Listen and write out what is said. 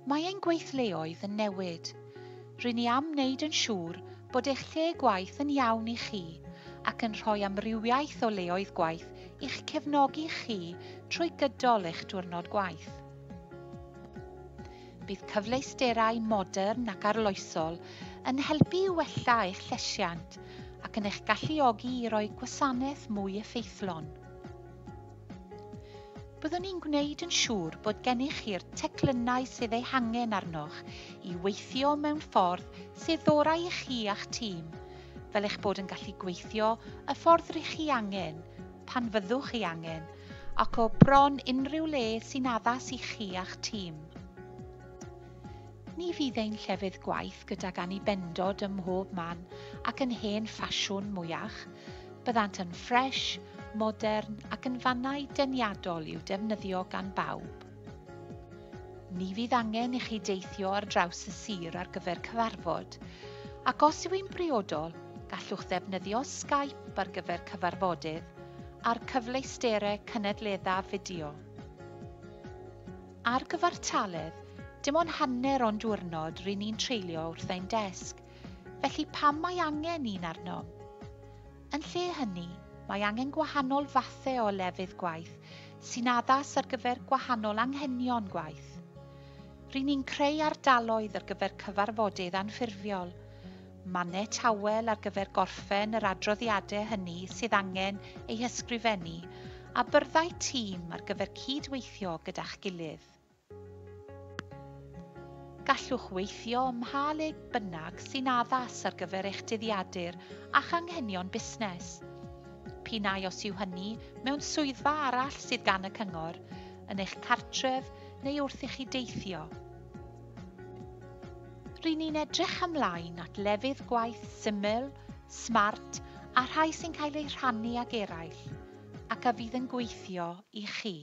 Mae ein gweithleoedd yn newid. Ry'n ni am wneud yn siŵr bod eich lle gwaith yn iawn i chi ac yn rhoi amrywiaeth o leoedd gwaith i'ch cefnogi chi trwy gydol eich diwrnod gwaith. Bydd cyfleusterau modern ac arloesol yn helpu i wella eich llesiant ac yn eich galluogi i roi gwasanaeth mwy effeithlon. Byddwn ni'n gwneud yn siŵr bod gennych chi'r teclynnau sydd eu hangen arnoch i weithio mewn ffordd sydd orau i chi a'ch tîm, fel eich bod yn gallu gweithio y ffordd rych chi angen, pan fyddwch chi angen, ac o bron unrhyw le sy'n addas i chi a'ch tîm. Ni fydd ein llefydd gwaith gydag annibendod ym mhob man ac yn hen ffasiwn mwyach. Byddant yn ffres, modern ac yn fannau deniadol i'w defnyddio gan bawb. Ni fydd angen i chi deithio ar draws y sir ar gyfer cyfarfod, ac os yw'n briodol, gallwch ddefnyddio Skype ar gyfer cyfarfodydd a'r cyfleusterau cynadledda fideo. Ar gyfartaledd, dim ond hanner o'n diwrnod ry'n ni'n treulio wrth ein desg, felly pam mae angen un arnom? Yn lle hynny, mae angen gwahanol fathau o lefydd gwaith sy'n addas ar gyfer gwahanol anghenion gwaith. Ry'n ni'n creu ardaloedd ar gyfer cyfarfodydd anffurfiol, mannau tawel ar gyfer gorffen yr adroddiadau hynny sydd angen eu hysgrifennu a byrddau tîm ar gyfer cydweithio gyda'ch gilydd. Gallwch weithio ym mha le bynnag sy'n addas ar gyfer eich dyddiadur a'ch anghenion busnes. P'un ai os yw hynny mewn swyddfa arall sydd gan y cyngor, yn eich cartref neu wrth i chi deithio. Ry'n ni'n edrych ymlaen at lefydd gwaith syml, smart a rhai sy'n cael eu rhannu ag eraill ac a fydd yn gweithio i chi.